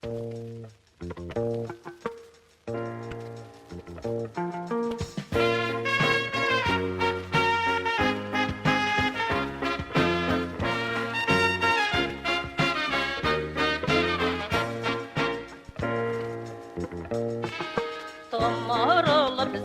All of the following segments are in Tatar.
Томырылып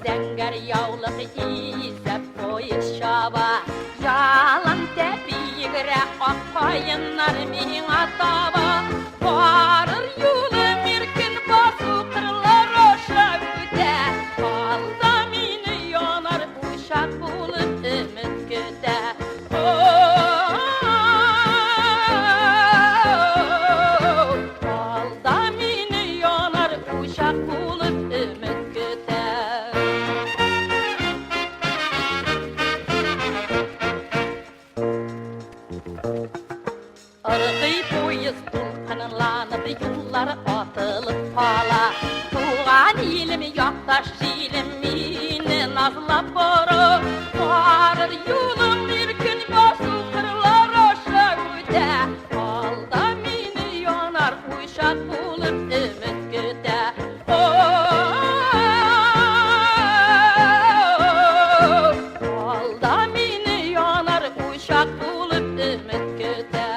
зәңгәр яулык изәп поезд чаба. Ялан тәпи йөгерә ак каеннар миңа таба. Барыр юлым иркен басу кырлар аша үтә. Алда мине янар учак булып өмет көтә. Алда мине янар учак булып өмет көтә. Ыргый поезд дулкынланып, юллар атылып кала. Туган илем, якташ җилем мине назлап бара. Барыр юлым иркен басу кырлар аша үтә. Алда мине янар учак булып өмет көтә. Алда мине янар учак булып өмет көтә.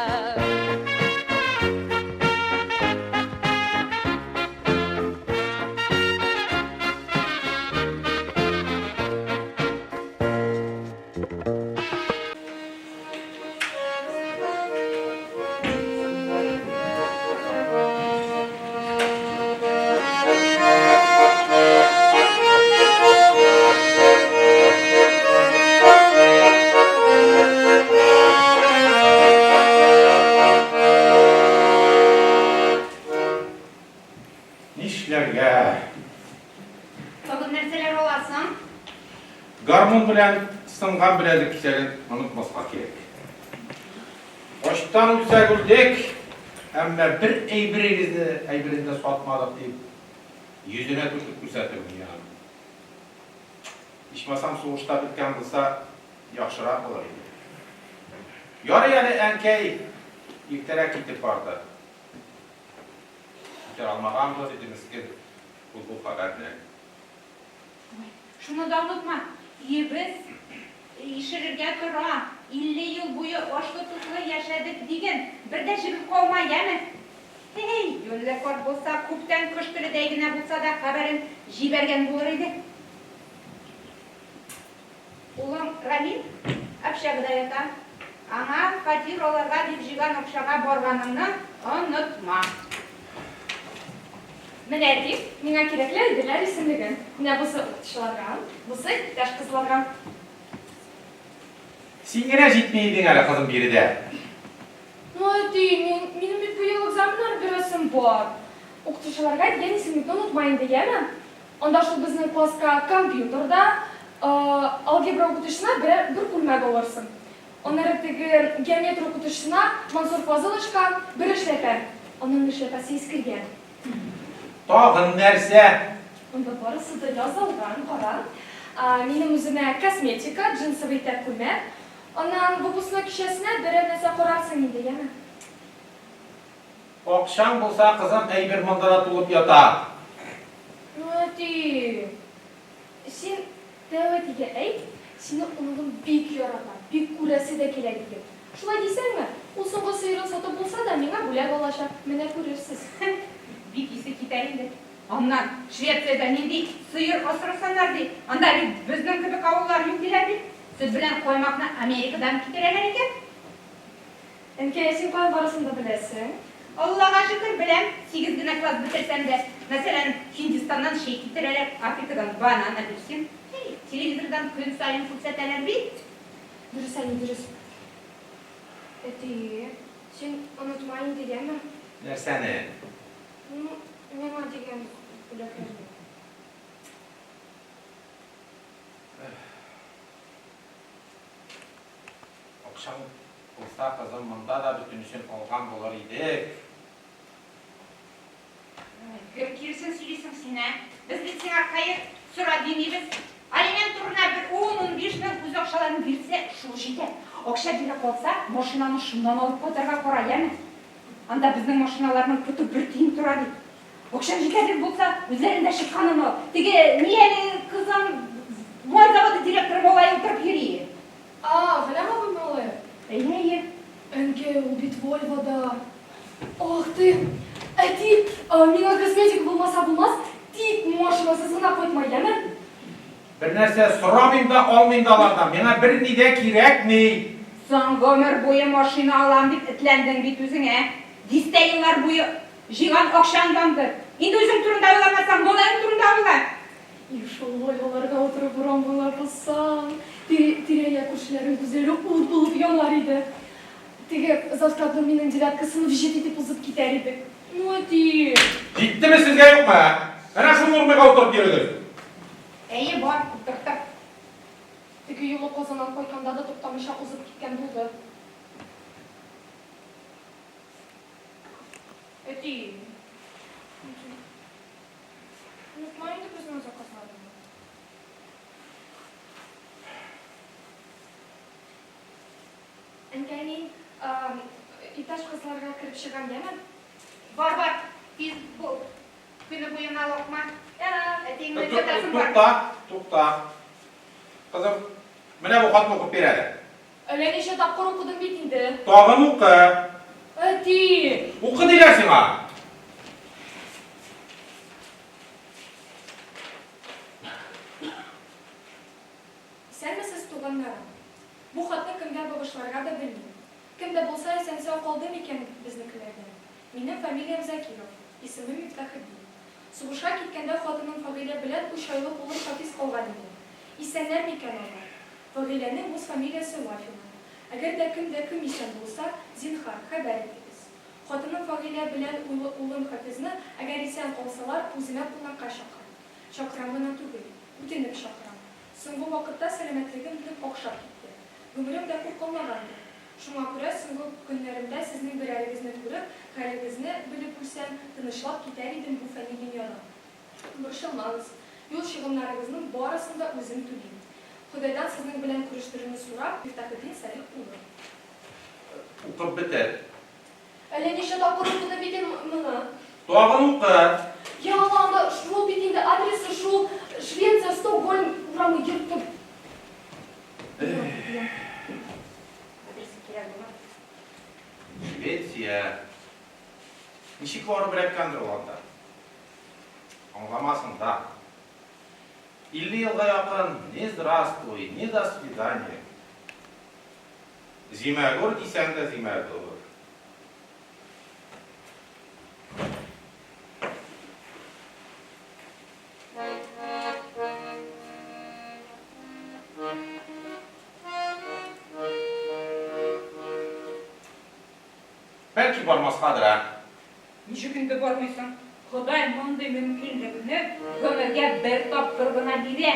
Нишләргә? Тагын нәрсәләр аласың? Гармун белән сынган беләзек кисәген онытмаска кирәк. Ачтан үлсәк үлдек, әмма бер әйберегезне, әйберен дә сатмадык дип, йөзенә төртеп күрсәтермен мин аның. Ичмасам сугышта беткән булса, яхшырак булыр иде. Ярый әле әнкәй иртәрәк китеп барды. Күтәрә алмаганбыз иде мескен ул бу хәбәрне. Ой, шуны да онытма, өебез ишелергә тора, 50 ел буе ачлы-туклы яшәдек диген, бер дә җебеп калма, яме? Һей, юньле карт булса, күптән кош теледәй генә булса да хәбәрен җибәргән булыр иде. Улың Рамил общагада ята. Аңа фатир алырга дип җыйган акчага барганыңны онытма. Менә, әти, миңа кирәкле әйберләр исемлеге. Менә бусы укытучыларга, бусы иптәш кызларга. Син генә җитми идең әле, кызым, биредә. Ну, әти, мин, минем бит быел экзаменнар бирәсем бар. Укытучыларга дигән исемлекне онытма инде, яме? Анда шул безнең класска компьютер да, алгебра укытучысына берәр бер күлмәк алырсың. Аннары теге геометрия укытучысына, Мансур Фазылычка бер эшләпә. Аның эшләпәсе искергән. Тагын нәрсә? Монда барысы да язылган, кара. Минем үземә косметика, джинсовый итәк күлмәк. Аннан выпускной кичәсенә берәр нәрсә карарсың инде, яме? Акчаң булса, кызым, әйбер монда да тулып ята. Ну, әти, син дәү әтигә әйт, сине оныгым бик ярата, бик күрәсе дә килә, диген. Шулай дисәңме, ул соңгы сыерын сатып булса да, миңа бүләк алачак, менә күрерсез. Бик исе китәр инде. Аннан, Швециядә нинди сыер асрасаннар, ди, анда бит безнең кебек авыллар юк, диләр бит. Сөт белән каймакны Америкадан китерәләр икән. Әнкәй, ә син каян барысын да беләсең? Аллага шөкер, беләм, сигез генә класс бетерсәм дә. Мәсәлән, Һиндистаннан чәй китерәләр, Африкадан банан, апельсин. Һи, телевизордан көн саен күрсәтәләр бит. Дөрес, әни, дөрес. Әти, син онытма инде, яме? Нәрсәне? Ну, миңа дигән бүләкләрне. Акчаң булса, кызым, монда да бөтенесен алган булыр идек. Гел киресен сөйлисең син, ә? Без бит сиңа хәер сора димибез. Алимент урынына бер ун-унбиш мең үз акчаларын бирсә, шул җитә. Акча бирә калса, машинаны шуннан алып кайтырга кара, яме? Анда безнең машиналарның поты бер тиен тора бит. Акчаң җитәрлек булса, үзләрендә чыкканын ал. Теге, ни әле, кызым, май заводы директоры малае утырып йөри. А, Галәм абый малае? Әйе, әйе. Әнкәй, ул бит Вольвода. Ах ты! Әти, миңа косметика булмаса булмас, тик машинасыз гына кайтма, яме? Бернәрсә сорамыйм да, алмыйм да алардан. Миңа берни дә кирәкми. Соң гомер буе машина алам дип этләндең бит үзең, ә? Дистә еллар буе җыйган акчаң янды. Инде үзең турында уйламасаң, малаең турында уйла. И шул Вольволарга утырып урам буйлап узсаң, тирә-як күршеләрнең күзләре ут булып янар иде. Теге завкладның минем девяткасын вжет итеп узып китәр идек. Ну, әти! Җиттеме сезгә, юкмы, ә? Әнә шул нурмыйга утырып йөрегез. Әйе, бар, утырттык. Теге юлы Казаннан кайтканда да туктамыйча узып киткән булды. Әти! Әти! Онытма инде безнең заказларны. Әнкәй, мин иптәш кызларга кереп чыгам, яме? Бар, бар, тиз бул. Көне буена локма. Әтиеңне озатасым бар. Тукта, тукта. Кызым, менә бу хатны укып бир әле. Әллә ничә тапкыр укыдым бит инде. Тагын укы. Әти! Укы диләр сиңа! Исәнмесез, туганнарым! Бу хатны кемгә багышларга да белмим. Кем дә булса исән-сау калды микән безнекеләрдән? Минем фамилиям Закиров, исемем Мифтахетдин. Сугышка киткәндә хатыным Фагыйлә белән өч айлык улым Хафиз калган иде. Исәннәр микән алар? Фагыйләнең үз фамилиясе Вафина. Әгәр дә кем дә кем исән булса, зинһар, хәбәр итегез. Хатыным Фагыйлә белән улы улым Хафизны, әгәр исән калсалар, үземә кунакка чакырам. Чакырам гына түгел, үтенеп чакырам. Соңгы вакытта сәламәтлегем нык какшап китте. Гомерем дә күп калмагандыр. Шуңа күрә соңгы көннәремдә сезнең берәрегезне күреп, хәлегезне белеп үлсәм, тынычлап китәр идем бу фани дөньядан. Борчылмагыз, юл чыгымнарыгызның барысын да үзем түлим. Ходайдан сезнең белән күрештерүне сорап, Мифтахетдин Салих улы. Укып бетер. Әллә ничә тапкыр укыдым бит инде моны. Тагын укы. Я Алла, анда шул бит инде, адресы шул, Швеция, Стокгольм урамы, йорты. Адресы кирәк була. Швеция. Ничек барып эләккәндер ул анда? Аңламасың да. 50 елга якын ни здравствуй, ни до свидания. Зимәгүр дисәң дә зимәгүр. Бәлки бармаскадыр, ә? Ничек инде бармыйсың? Ходай мондый мөмкинлекне гомергә бер тапкыр гына бирә.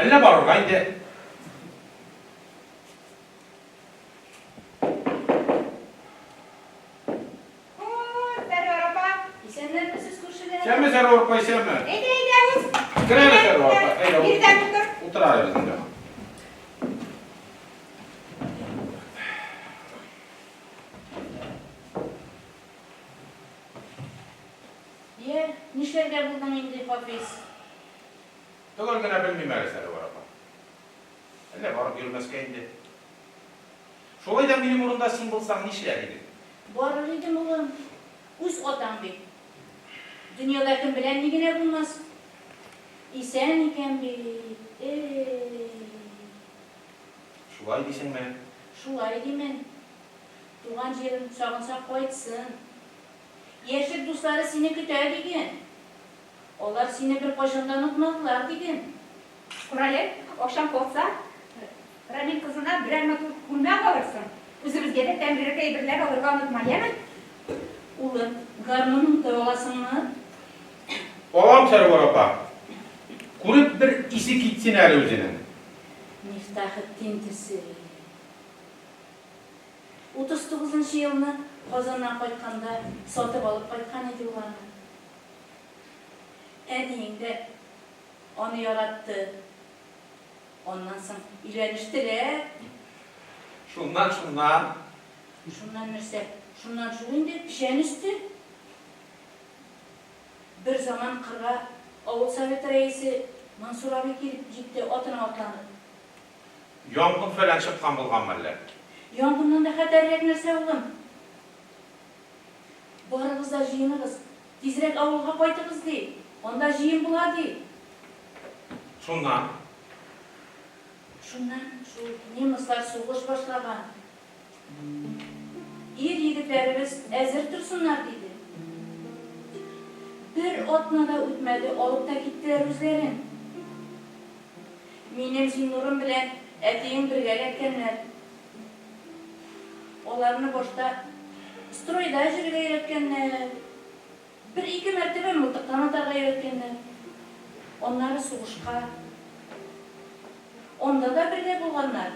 Әллә барырга инде? Сәрвәр апа. Исәннәрмесез, күршеләр? Исәнме, Сәрвәр апа, исәнме? Әйдә, әйдә, уз. Кер әле, Сәрвәр апа. Әйдә, Биредән утыр. Утыр әле безнең янга. Йә, нишләргә булдың инде, Хафиз? Төгәл генә белмим әле, Сәрвәр апа. Әллә барып йөрмәскә инде. Шулай да минем урында син булсаң, нишләр идең? Барыр идем, улым. Үз атаң бит. Дөньяда кем белән ни генә булмас. Исән икән бит, эй. Шулай дисеңме? Шулай димен. Туган җирен сагынса кайтсын. Яшьлек дуслары сине көтә, диген. Алар сине беркайчан да онытмадылар, диген. Карале, акчаң калса, Рамил кызына берәр матур күлмәк алырсың. Үзебезгә дә тәмлерәк әйберләр алырга онытма, яме? Улым, гармун оныта аласыңмы? Алам, Сәрвәр апа. Күреп бер исе китсен әле үзенең. Мифтахетдин төсе. 39 нчы елны Казаннан кайтканда сатып алып кайткан иде ул аны. Әниең дә аны яратты. Аннан соң өйләнештеләр. Шуннан, шуннан? Шуннан нәрсә? Шуннан шул инде, печән өсте. Бер заман кырга авыл советы рәисе Мансур абый килеп җитте, атына атланып. Янгын-фәлән чыккан булганмы әллә? Янгыннан да хәтәррәк нәрсә, улым. Барыгыз да җыеныгыз, тизрәк авылга кайтыгыз, ди. Анда җыен була, ди. Шуннан? Шуннан шул немецлар сугыш башлаган. Ир-егетләребез әзер торсыннар, диде. Бер атна да үтмәде, алып та киттеләр үзләрен. Минем Зиннурым белән әтиең бергә эләккәннәр. Аларны башта стройда йөрергә өйрәткәннәр. Бер-ике мәртәбә мылтыктан атарга өйрәткәннәр. Аннары сугышка. Анда да бергә булганнар.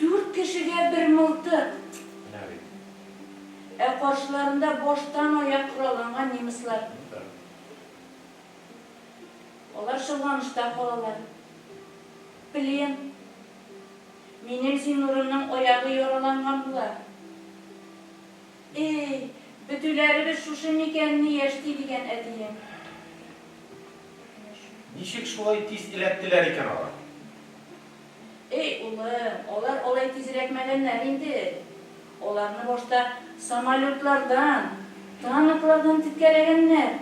Дүрт кешегә бер мылтык. Менә бит. Ә каршыларында баштан-аяк коралланган немецлар. Алар чолганышта калалар. Плен. Минем Зиннурымның аягы яраланган була. Эй, бетүләребез шушы микәнни, яшьти, дигән әтием. Ничек шулай тиз эләктеләр икән алар? Эй, улым, алар алай тиз эләкмәгәннәр инде. Аларны башта самолетлардан, танклардан теткәләгәннәр.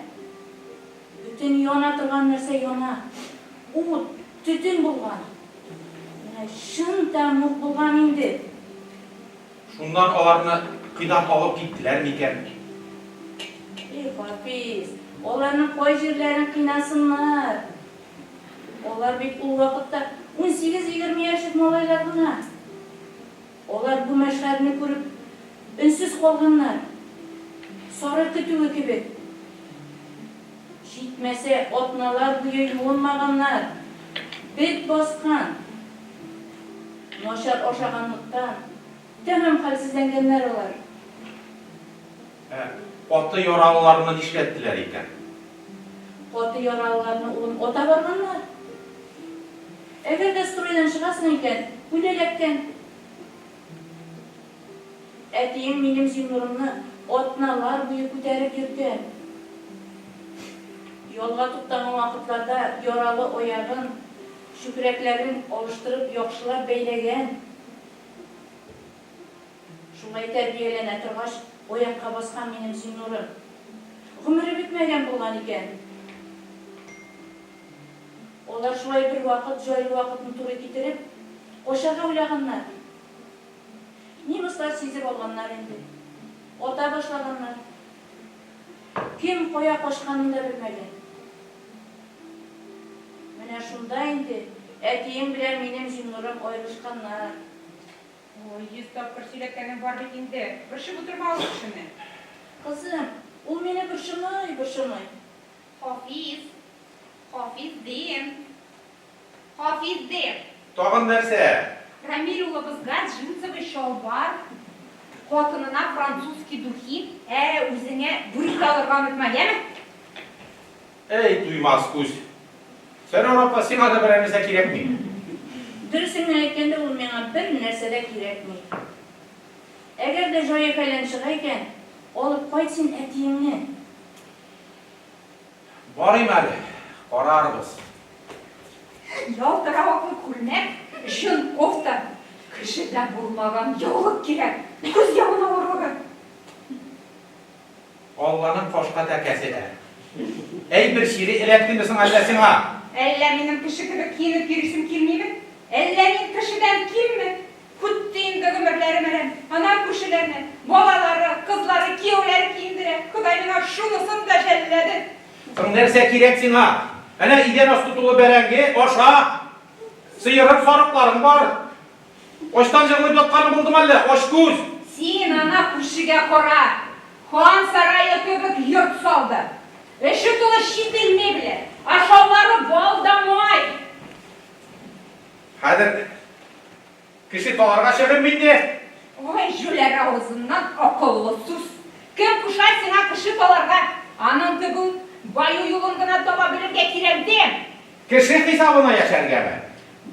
Бөтен яна торган нәрсә яна. Ут, төтен булган. Менә чын тәмуг булган инде. Шуннан аларны кыйнап алып киттеләр микән? Эй, Хафиз, аларның кай җирләрен кыйнасыннар? Алар бит ул вакытта унсигез-егерме яшьлек малайлар гына. Алар бу мәшһәрне күреп, өнсез калганнар. Сарык көтүе кебек. Җитмәсә, атналар буе юынмаганнар. Бет баскан. Начар ашаганлыктан, тәмам хәлсезләнгәннәр алар. Ә каты яралыларны нишләттеләр икән? Каты яралыларны, улым, ата барганнар. Әгәр дә стройдан чыгасың икән, пуля эләккән. Әтиең минем Зиннурымны атналар буе күтәреп йөрткән. Ялга туктаган вакытларда яралы аягын, чүпрәкләрен алыштырып яхшылап бәйләгән. Шулай тәрбияләнә торгач, аякка баскан минем Зиннурым. Гомере бетмәгән булган икән. Алар шулай бервакыт, җайлы вакытны туры китереп, качарга уйлаганнар. Немецлар сизеп алганнар инде. Ата башлаганнар. Кем кая качканын да белмәгән. Менә шунда инде әтиең белән минем Зиннурым аерылышканнар. Ой, 100 тапкыр сөйләткәнең бар бит инде. Борчып утырма ул кешене. Кызым, ул мине борчымый, борчымый. Хафиз, Хафиз дим. Хафиз дим. Тагын нәрсә? Рамил улыбызга джинсовый чалбар, хатынына французский духи, ә үзеңә бүрек тә алырга онытма, яме? Әй, туймас күз! Сәрвәр апа, сиңа да берәр нәрсә кирәкми. Дөресен генә әйткәндә, ул миңа бер нәрсә дә кирәкми. Әгәр дә җае-фәлән чыга икән, алып кайт син әтиеңне. Барыйм әле, карарбыз. Ялтыравыклы күлмәк, җон кофта, кешедә булмаган яулык кирәк, күз явын алырлыгы. Алланың кашка тәкәсе ә. Әй, бер чире эләктеме соң әллә сиңа? Әллә минем кеше кебек киенеп йөрисем килмиме? Әллә мин кешедән кимме? Үтте инде гомерләрем әрәм. Ана күршеләрне, балалары, кызлары, кияүләре киендерә. Ходай миңа шунысын да жәлләде. Соң нәрсә кирәк сиңа? Әнә идән асты тулы бәрәңге, аша! Сыерың, сарыкларың бар. Ачтан җырлап ятканың булдымы әллә, ач күз? Син ана күршегә кара, хан сарае кебек йорт салды. Эче тулы чит ил мебеле, ашаулары бал да май. Хәзер кеше таларга чыгыйм инде. Ой, җүләр авызыннан акыллы сүз. Кем куша сиңа кеше таларга? Аның кебек баю юлын гына таба белергә кирәк, дим. Кеше хисабына яшәргәме?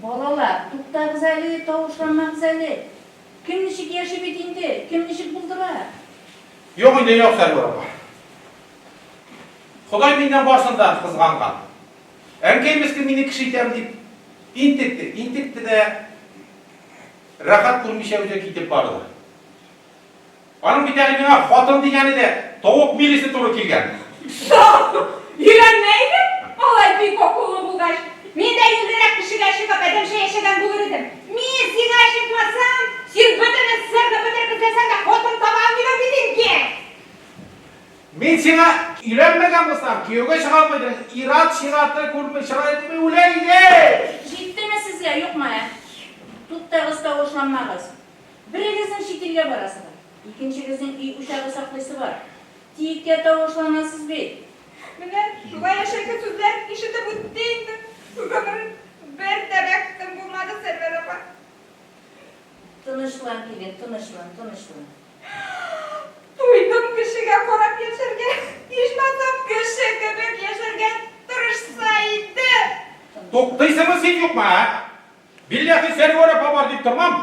Балалар, туктагыз әле, тавышланмагыз әле. Кем ничек яши бит инде, кем ничек булдыра. Юк инде, юк, Сәрвәр апа. Ходай миннән барсын да кызганган. Әнкәй мескен мине кеше итәм дип интекте, интекте дә рәхәт күрмичә үзе китеп барды. Аның бит әле миңа хатын дигәне дә тавык милесе туры килгән. Соң, өйләнмә идең, алай бик акыллы булгач. Мин дә юньлерәк кешегә чыгып, адәмчә яшәгән булыр идем. Мин сиңа чыкмасам, син бөтен СССРны бетереп эзләсәң дә хатын таба алмыйдың бит инде. Мин сиңа өйләнмәгән булсам, кияүгә чыга алмыйдың, ир-ат чираты күрми чыра идеме, үлә идең! Җиттеме сезгә, юкмы, ә? Туктагыз, тавышланмагыз. Берегезнең чит илгә барасы бар, икенчегезнең өй учагы саклыйсы бар. Тиккә тавышланасыз бит. Менә шулай әшәке сүзләр ишетеп үтте инде гомерем. Бер дә бәхетем булмады, Сәрвәр апа. Тынычлан, килен, тынычлан, тынычлан. Туйдым кешегә карап яшәргә. Ичмасам, кеше кебек яшәргә тырышса иде. Туктыйсыңмы син, юкмы, ә? Билләһи, Сәрвәр апа бар дип тормам.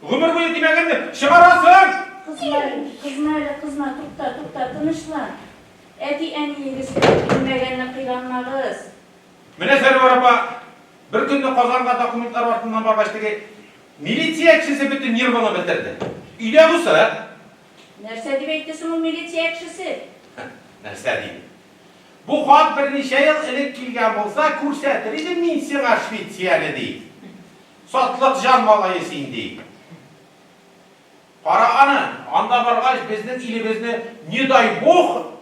Гомер буе димәгәнне чыгарасың! Кызма әле, кызма әле, кызма, тукта, тукта, тынычлан. Әти-әниегез кебек белмәгәнне кыйганмагыз. Менә Сәрвәр апа, бер көнне Казанга документлар артыннан баргач, теге милиция кешесе бөтен нервыны бетерде. Өйдә бусы. Нәрсә дип әйтте соң ул милиция кешесе? Нәрсә диде? Бу хат берничә ел элек килгән булса, күрсәтер идем мин сиңа Швецияне, ди. Сатлык җан малае син, ди. Кара аны, анда баргач, безнең илебезне, не дай бог,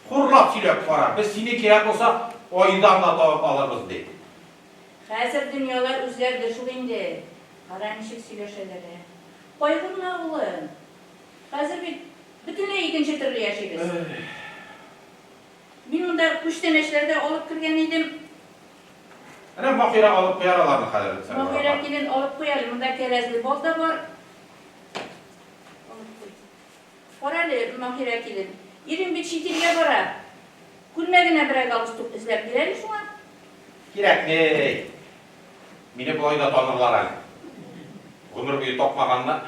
хурлап сөйләп кара, без сине кирәк булса, айдан да табып алырбыз, ди. Хәзер дөньялар үзгәрде шул инде. Кара ничек сөйләшәләр, ә. Кайгырма, улым. Хәзер бит бөтенләй икенче төрле яшибез. Мин монда күчтәнәчләр дә алып кергән идем. Әнә Маһирә алып куяр аларны хәзер. Маһирә килен алып куй әле, монда кәрәзле бал да бар. Алып куй. Кара әле, Маһирә килен, ирең бит чит илгә бара. Күлмәгенә берәр галстук эзләп бир әле шуңа. Кирәкми. Мине болай да танырлар әле. Гомер буе такмаганны.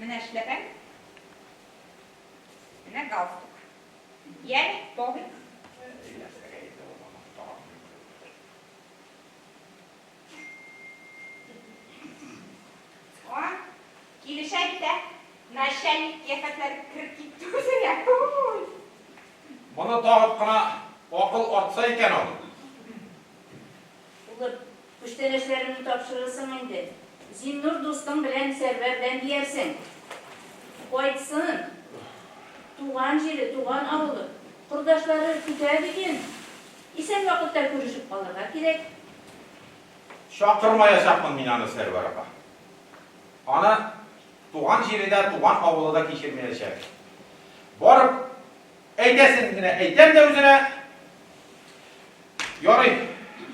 Менә эшләпәң. Менә галстук. Яле, погонь. О, килешә бит, ә? Начальник кыяфәтләре кереп китте үзеңә. Ой. Моны тагып кына акыл артса икән ул. Улым, күчтәнәчләреңне тапшырырсың инде. Зиннур дустың белән Сәрвәр белән диярсең. Кайтсын. Туган җире, туган авылы, кордашлары көтә диген. Исән вакытта күрешеп калырга кирәк. Чакырмаячакмын мин аны, Сәрвәр апа. Аны туган җире дә, туган авылы да кичермәячәк. Барып әйтәсен генә әйтәм дә үзенә. Ярый,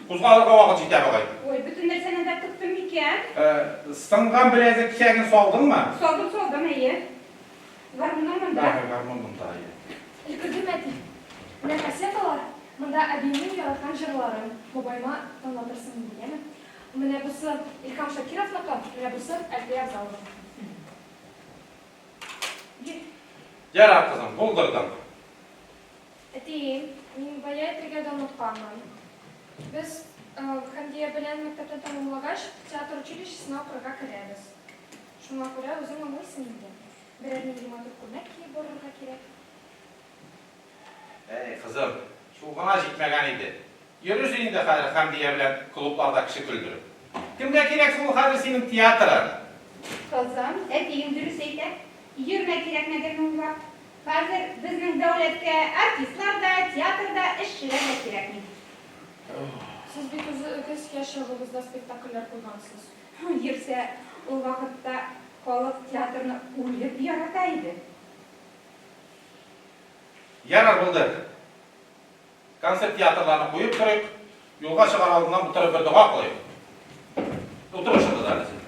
кузгалырга вакыт җитә бугай. Ой, бөтен нәрсәне дә тыктым микән? Сынган беләзек кисәген салдыңмы? Салдым, салдым, әйе. Гармуның монда. Әһә, гармун монда, әйе. Өлгердем, әти. Менә кассеталар, монда әбиемнең яраткан җырлары. Бабаема тыңлатырсың инде, яме? Менә бусы Илһам Шакировныкы, менә бусы Әлфия Авзалова. Бир. Ярар, кызым, булдырдың. Әти, мин бая әйтергә дә онытканмын. Без, Хәмдия белән мәктәпне тәмамлагач, театр училищесына укырга керәбез. Шуңа күрә үзең аңлыйсың инде, берәр нинди матур күлмәк киеп барырга кирәк. Әй, кызым, шул гына җитмәгән иде. Йөрерсең инде хәзер Хәмдия белән клубларда кеше көлдереп. Кемгә кирәк соң ул хәзер синең театрың? Кызым, әтиең дөрес әйтә. Йөрмә кирәкмәгәнне уйлап. Хәзер безнең дәүләткә артистлар да, театр да, эшчеләр дә кирәкми. Сез бит үзегез яшь чагыгызда спектакльләр куйгансыз. Йөрсә, ул вакытта халык театрны үлеп ярата иде. Ярар, булды. Концерт-театрларны куеп торыйк. Юлга чыгар алдыннан утырып бер дога кылыйк. Утырышыгыз әле сез.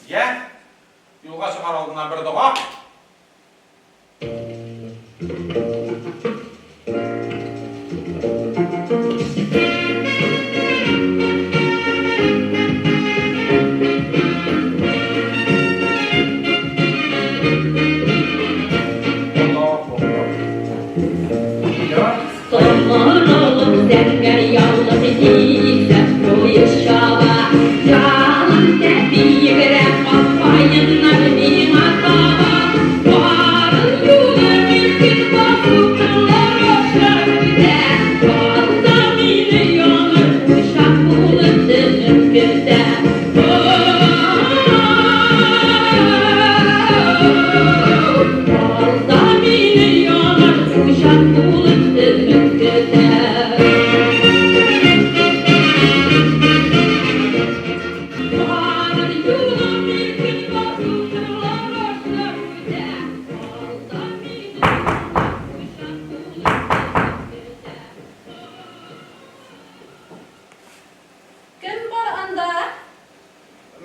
Йә, юлга чыгар алдыннан бер дога. Кем бар анда?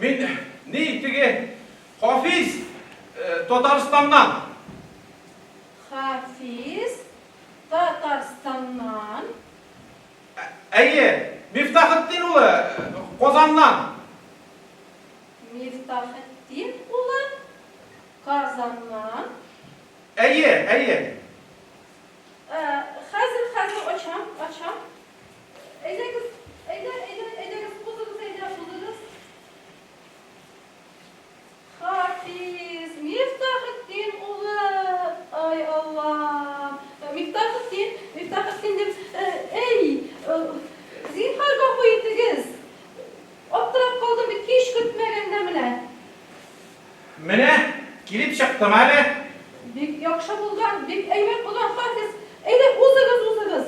Мин, ни, теге, Хафиз, Татарстаннан. Хафиз, Татарстаннан? Әйе, Мифтахетдин улы, Казаннан. Мифтахетдин улы, Казаннан? Әйе, әйе. Хәзер, хәзер ачам, ачам. Әйдәгез, әйдә, әйдә, әйдәгез, узыгыз, әйдә, узыгыз. Хафиз, Мифтахетдин улы, ай Аллам. Мифтахетдин, Мифтахетдин дип, әй, зинһар гафу итегез. Аптырап калдым бит, һич көтмәгәндә менә. Менә, килеп чыктым әле. Бик яхшы булган, бик әйбәт булган, Хафиз. Әйдә, узыгыз, узыгыз.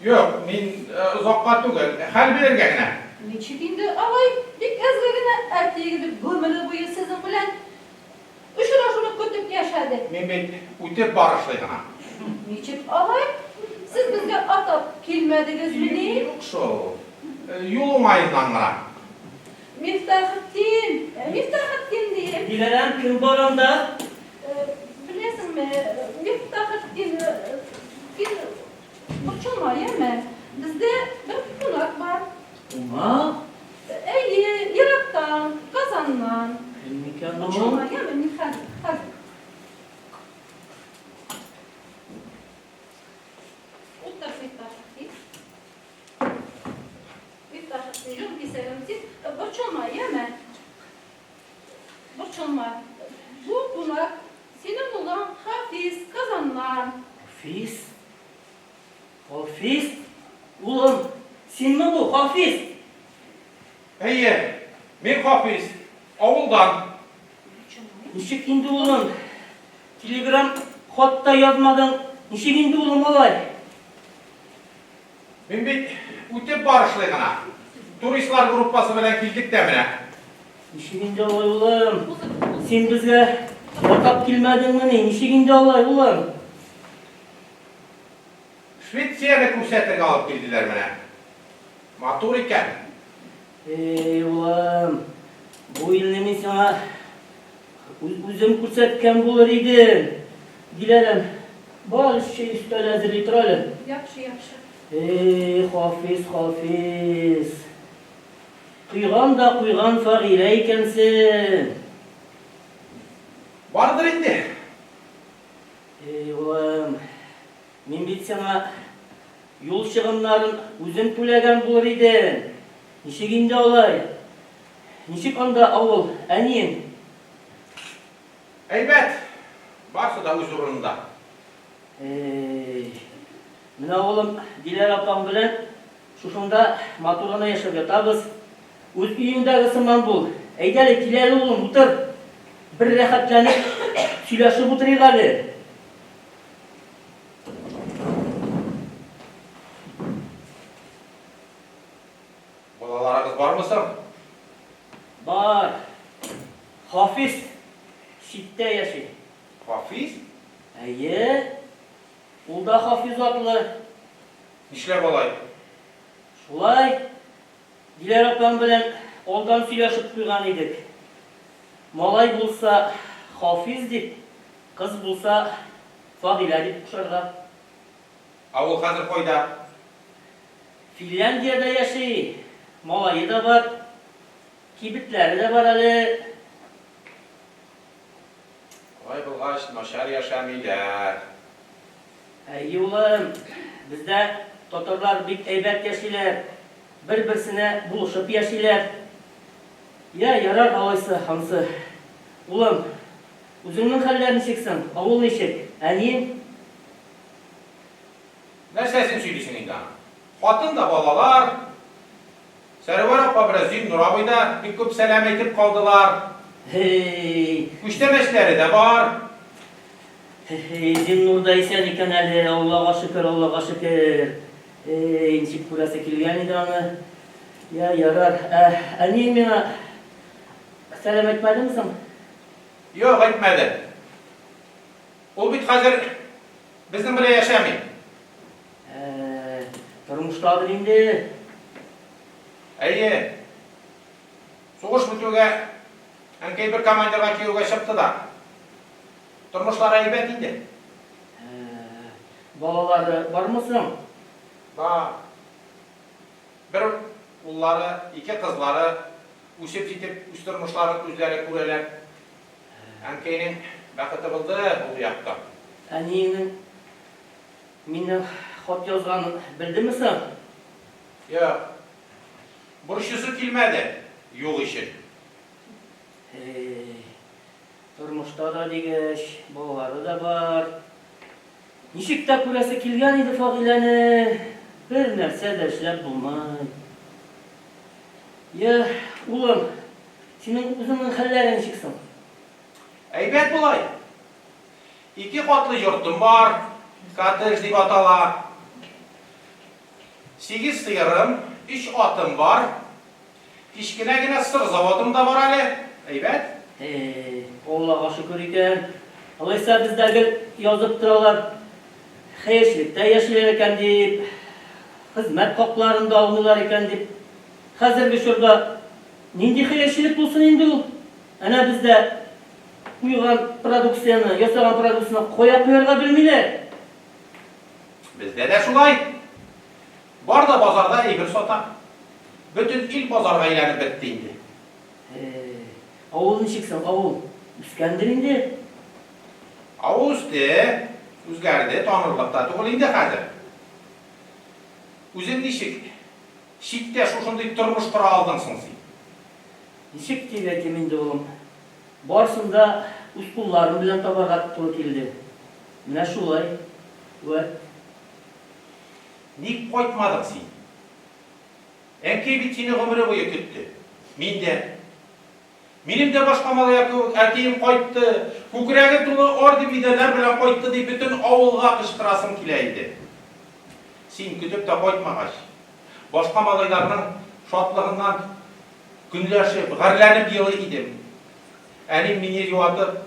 Юк, мин озакка түгел, хәл белергә генә. Ничек инде алай, бик әзгә генә, әтиегез бит гомере буе сезнең белән очрашуны көтеп яшәде. Мин бит үтеп барышлый гына. Ничек алай? Сез безгә атап килмәдегезмени? Юк шул, юл уңаеннан гына. Мифтахетдин, Мифтахетдин дием. Диләрәм, кем бар анда? Беләсеңме, Мифтахетдин, син борчылма, яме. Бездә бер кунак бар. Кунак? Әйе, ерактан, Казаннан. Кем микән ул? Борчылма, яме, мин хәзер, хәзер. Утыр, Мифтахетдин. Мифтахетдин, җан кисәгем, син борчылма, яме. Борчылма. Бу кунак синең улың Хафиз, Казаннан. Хафиз? Хафиз? Улым, синме бу, Хафиз? Әйе, мин Хафиз, авылдан. Ничек инде, улым? Телеграм хат та язмадың. Ничек инде, улым, алай? Мин бит үтеп барышлый гына. Туристлар группасы белән килдек тә менә. Ничек инде алай, улым? Син безгә атап килмәдеңмени? Ничек инде алай, улым? Швецияне күрсәтергә алып килделәр менә. Матур икән. Эй, улым, бу илне мин сиңа үзем күрсәткән булыр идем. Диләрәм, бар, чәй өстәле әзерли тор әле. Яхшы, яхшы. Эй, Хафиз, Хафиз. Койган да куйган Фагыйлә икәнсең. Бардыр инде. Эй, улым, мин бит сиңа юл чыгымнарын үзем түләгән булыр идем. Ничек инде алай? Ничек анда авыл, әниең? Әйбәт. Барсы да үз урынында. Эй, менә улым, Диләрә апаң белән шушында матур гына яшәп ятабыз. Үз өеңдәге сыман бул. Әйдә әле, кил әле, улым, утыр. Бер рәхәтләнеп сөйләшеп утырыйк әле. Балаларыгыз бармы соң? Бар. Хафиз читтә яши. Хафиз? Әйе. Нишләп алай? Шулай, Диләрә апаң белән алдан сөйләшеп куйган идек. Малай булса, Хафиз дип, кыз булса, Фагыйлә дип кушарга. Ә ул хәзер кайда? Финляндиядә яши, малае да бар, кибетләре дә бар әле. Алай булгач, начар яшәмиләр. Әйе, улым, бездә татарлар бик әйбәт яшиләр, бер-берсенә булышып яшиләр. Я, ярар алайса, ансы. Улым, үзеңнең хәлләр ничек соң, авыл ничек, әниең? Нәрсәсен сөйлисең инде аның? Хатын да балалар. Сәрвәр апа белән Зиннур абый да бик күп сәлам әйтеп калдылар. Һей! Күчтәнәчләре дә бар. Һей, Зиннур да исән икән әле, Аллага шөкер, Аллага шөкер. Эй, ничек күрәсе килгән иде аны. Я, ярар. Ә әниең миңа сәлам әйтмәдеме соң? Юк, әйтмәде. Ул бит хәзер безнең белән яшәми. Ә, тормыштадыр инде. Әйе. Сугыш бетүгә әнкәй бер командирга кияүгә чыкты да. Тормышлары әйбәт инде. Ә, балалары бармы соң? Бар. Бер уллары, ике кызлары үсеп җитеп, үз тормышларын үзләре күрәләр. Әнкәйнең бәхете булды ул якта. Әниеңнең миннән хат язганын белдеме соң? Юк. Борчысы килмәде, юк өчен. Һей, тормышта да дигәч, балалары да бар. Ничек тә күрәсе килгән иде Фагыйләне, бер нәрсә дә эшләп булмый. Я, улым, Синең үзеңнең хәлләрең ничек соң? Әйбәт болай. Ике катлы йортым бар, коттедж дип атала. Сигез сыерым, өч атым бар. Кечкенә генә сыр заводым да бар әле. Әйбәт. Һи, Аллага шөкер икән. Алайса бездә гел язып торалар, хәерчелектә яшиләр икән дип, хезмәт хакларын да алмыйлар икән дип. Хәзерге чорда Нинди хәерчелек булсын инде ул? Әнә бездә куйган продукцияне, ясаган продукцияне кая куярга белмиләр. Бездә дә шулай. Бар да базарда әйбер сата. Бөтен ил базарга әйләнеп бетте инде. Һе, авыл ничек соң, авыл? Үскәндер инде? Авыл үсте, үзгәрде, танырлык та түгел инде хәзер. Үзең ничек? Читтә шушындый тормыш кора алдың соң син? Ничек дип әйтим инде, улым, барысын да үз кулларым белән табарга туры килде. Менә шулай, вәт. Ник кайтмадың син? Әнкәй бит сине гомере буе көтте. Мин дә. Минем дә башка малайлар кебек әтием кайтты, күкрәге тулы орден-медальләр белән кайтты дип бөтен авылга кычкырасым килә иде. Син көтеп тә кайтмагач, башка малайларның шатлыгыннан көнләшеп, гарьләнеп елый идем. Әним мине юатып,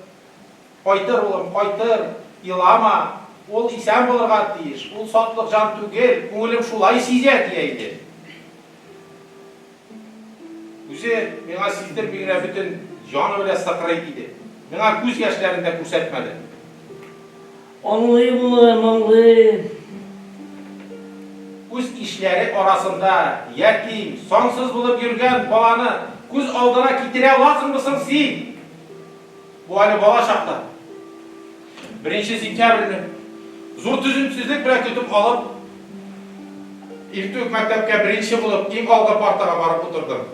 Кайтыр, улым, кайтыр, елама, ул исән булырга тиеш, ул сатлык җан түгел, күңелем шулай сизә, дия иде. Үзе миңа сиздерми генә бөтен җаны белән сыкрый иде. Миңа күз яшьләрен дә күрсәтмәде. Аңлыйм, улым, аңлыйм. Үз ишләре арасында ятим, сансыз булып йөргән баланы күз алдына китерә аласыңмы соң син? Бу әле бала чакта. Беренче сентябрьне зур түземсезлек белән көтеп алып, иртүк мәктәпкә беренче булып иң алгы партага барып утырдым.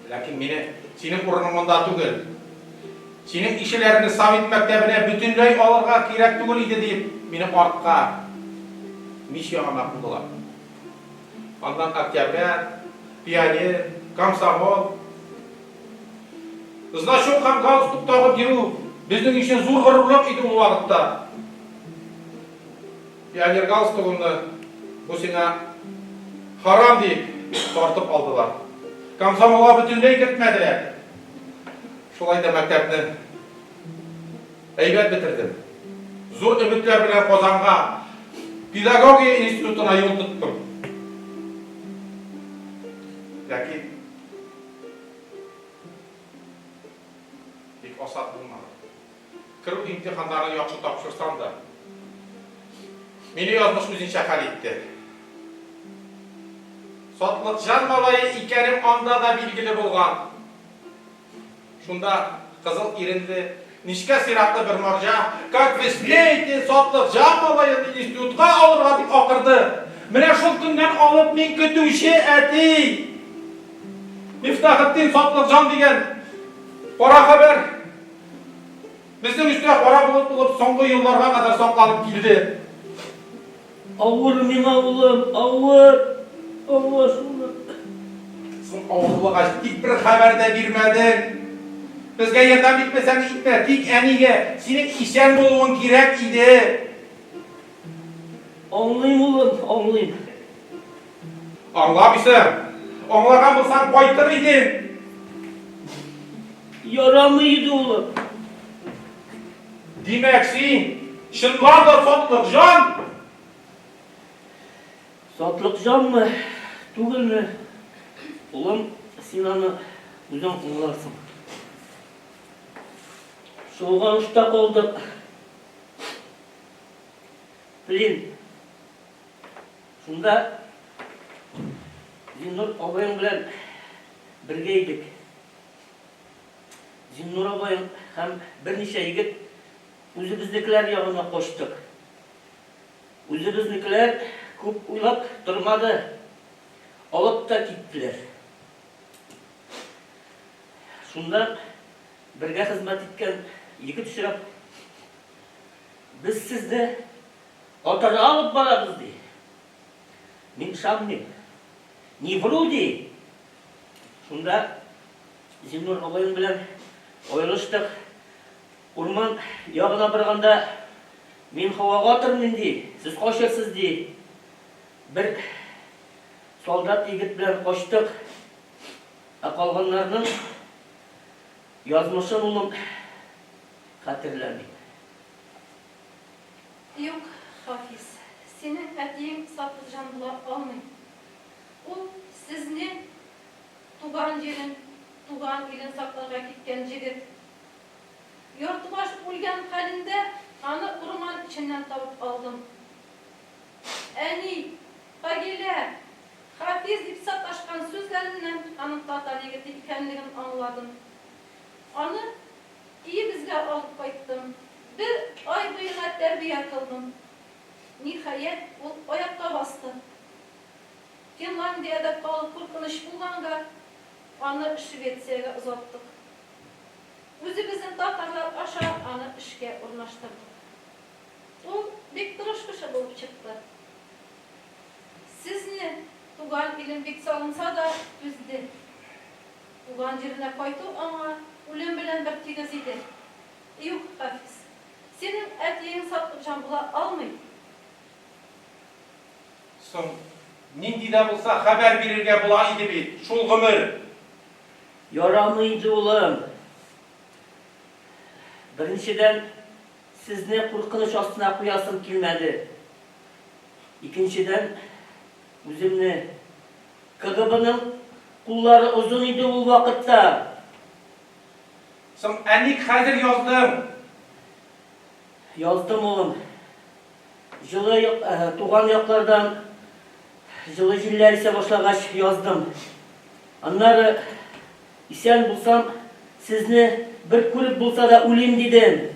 Ләкин мине, синең урының монда түгел. Синең ишеләрне совет мәктәбенә бөтенләй алырга кирәк түгел иде дип, мине артка, мич янына кудылар. Аннан октябрят, пионер, комсомол. Значок һәм галстук тагып йөрү безнең өчен зур горурлык иде ул вакытта. Пионер галстугымны бу сиңа харам дип тартып алдылар. Комсомолга бөтенләй кертмәделәр. Шулай да мәктәпне әйбәт бетердем. Зур өметләр белән Казанга. Педагогия институтына юл тоттым. Ләкин бик асат булмады. Керү имтиханнарын яхшы тапшырсам да, мине язмыш үзенчә хәл итте. Сатлыкҗан малае икәнем анда да билгеле булган. Шунда кызыл иренле, нечкә сыйраклы бер марҗа, Как вы смеете сатлыкҗан малаен институтка алырга, дип акырды. Менә шул көннән алып мин көтүче әти! Мифтахетдин сатлыкҗан дигән кара хәбәр безнең өстә кара болыт булып соңгы елларга кадәр сакланып килде. Авыр миңа, улым, авыр, авыр шул. Соң авыр булгач, тик бер хәбәр дә бирмәдең. Безгә ярдәм итмәсәң итмә, тик әнигә синең исән булуың кирәк иде. Аңлыйм, улым, аңлыйм. Аңламыйсың. Аңлаган булсаң, кайтыр идең. Ярамый иде, улым. Димәк, син чынлап та сатлык җан? Сатлык җанмы, түгелме, улым, син аны үзең аңларсың. Чолганышта калдык. Блин. Шунда Зиннур абыең белән бергә идек. Зиннур абыең һәм берничә егет үзебезнекеләр ягына качтык. Үзебезнекеләр күп уйлап тормады, алып та киттеләр. Шунда бергә хезмәт иткән егет очрап, Без сезне атарга алып барабыз, ди. Мин ышанмыйм. Не вру, ди. Шунда Зиннур абыең белән аерылыштык. Урман ягына барганда, мин һавага атырмын, ди, сез качырсыз, ди. Бер солдат егет белән качтык. Ә калганнарның язмышын, улым, хәтерләмим. Юк, Хафиз, синең әтиең сатлыкҗан була алмый. Ул сезнең туган җирен, туган илен сакларга киткән җегет. Яртылаш үлгән хәлендә аны урман эченнән табып алдым. Әни, Фагилә, Хафиз дип саташкан сүзләреннән аның татар егете икәнлеген аңладым. Аны өебезгә алып кайттым. Бер ай буена тәрбия кылдым. Ниһаять, ул аякка басты. Финландиядә калу куркыныч булганга, аны Швециягә озаттык. Үзебезнең татарлар аша аны эшкә урнаштырдык. Ул бик тырыш кеше булып чыкты. Сезне, туган илен бик сагынса да, түзде. Туган җиренә кайту аңа үлем белән бер тигез иде. Юк, Хафиз, синең әтиең сатлыкҗан була алмый. Соң, нинди дә булса хәбәр бирергә була иде бит, шул гомер. Ярамый иде, улым. Беренчедән, сезне куркыныч астына куясым килмәде. Икенчедән, үземне. КГБның куллары озын иде ул вакытта. Соң, ә ник хәзер яздың? Яздым, улым. Җылы туган яклардан җылы җилләр исә башлагач яздым. Аннары, исән булсам, сезне бер күреп булса да үлим, дидем.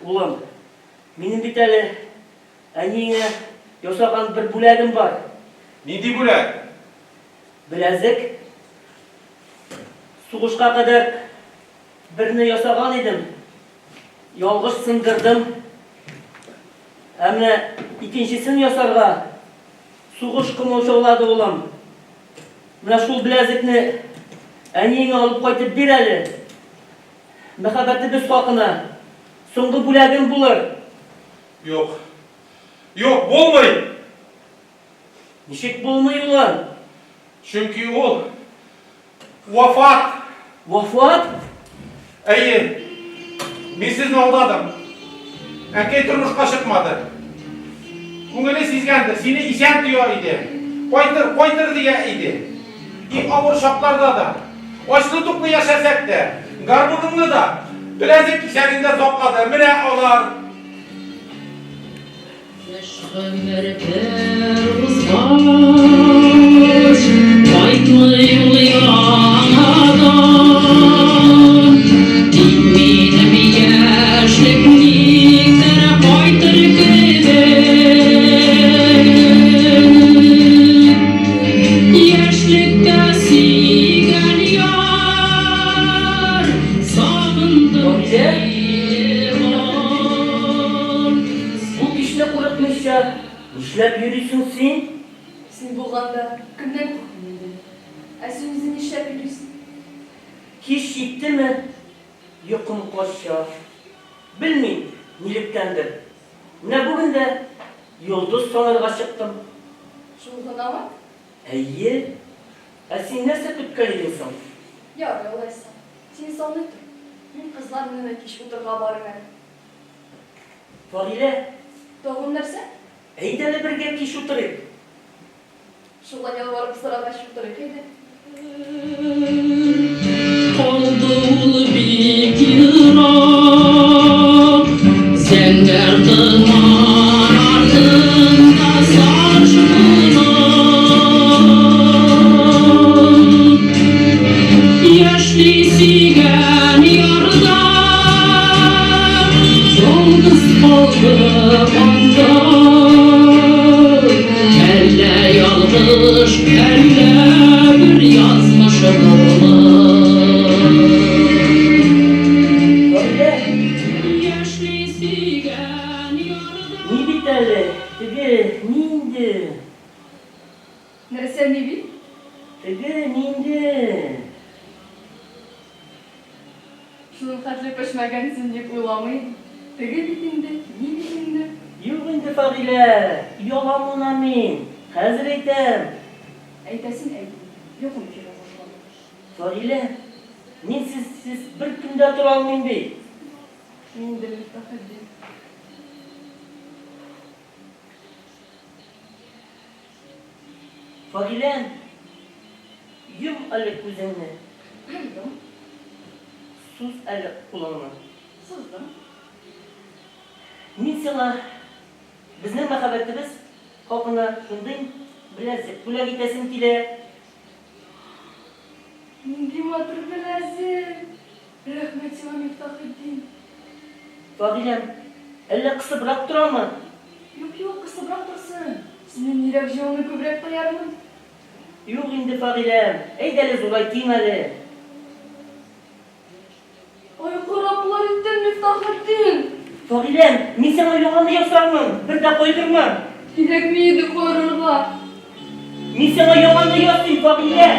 Улым, минем бит әле әниеңә ясаган бер бүләгем бар. Нинди бүләк? Беләзек. Сугышка кадәр берне ясаган идем. Ялгыш сындырдым. Ә менә икенчесен ясарга сугыш комачаулады, улым. Менә шул беләзекне әниеңә алып кайтып бир әле. Мәхәббәтебез хакына соңгы бүләгем булыр. Юк. Юк, булмый! Ничек булмый, улым? Чөнки ул вафат. Вафат? Әйе. Мин сезне алдадым. Әнкәй тормышка чыкмады. Күңеле сизгәндер, сине исән тоя иде. Кайтыр, кайтыр дия иде. Иң авыр чакларда да, ачлы-туклы яшәсәк тә, гармуныңны да беләзек кисәгендә саклады. Менә алар. Өч гомер бер узгач, кайтмый ул яңадан. Тик минем яшьлек никтер кайтыр кебек. Яшьлектә сөйгән яр, сагындым сине. Бу кичне курыкмыйча нишләп йөрисең син? Син булганда кемнән куркыйм инде? Ә син үзең нишләп йөрисең? Кич җиттеме, йокым кача. Белмим, нилектәндер. Менә бүген дә йолдыз санарга чыктым. Шул гынамы? Әйе. Ә син нәрсә көткән идең соң? Ярый алайса. Син саный тор. Мин кызлар менә кич утырга барыйм әле. Фагыйлә. Тагын нәрсә? Әйдә әле бергә кич утырыйк. Шулай ялварып сорагач, утырыйк әйдә. Калды ул бик ерак, Зәңгәр томан артында саржылган. Яшьли сөйгән ярда Ялгыз калды анда. Әллә ялгыш, әллә бер язмыш булыр. Фәүзә. Яшьли сөйгән ярда. Ни бит әле, теге нинди. Нәрсә ни бит? Теге нинди. Шуның хәтле пешмәгәнсең дип уйламыйм. Теге бит инде, ни бит инде. Юк инде, Фагыйлә, оялам мына мин. Хәзер әйтәм. Әйтәсен әйт инде, йокым килә башлады. Фагыйлә, мин сезсез бер көн дә тора алмыйм бит. Мин дә, Мифтахетдин. Фагыйләм, йом әле күзеңне. Йомдым. Суз әле кулыңны. Суздым. Мин сиңа безнең мәхәббәтебез хакына шундый беләзек бүләк итәсем килә. Нинди матур беләзек! Рәхмәт сиңа, Мифтахетдин. Фагыйләм, әллә кысыбрак торамы? Юк, юк, кысыбрак торсын. Синең йөрәк җылыңны күбрәк тоярмын. Юк инде, Фагыйләм, әйдәле зурайтыйм әле. Ай, хараплар иттең, Мифтахетдин! Фагыйләм, мин сиңа яңаны ясармын, бер дә кайгырма. Кирәкми иде кайгырырга. Мин сиңа яңаны ясыйм, Фагыйлә!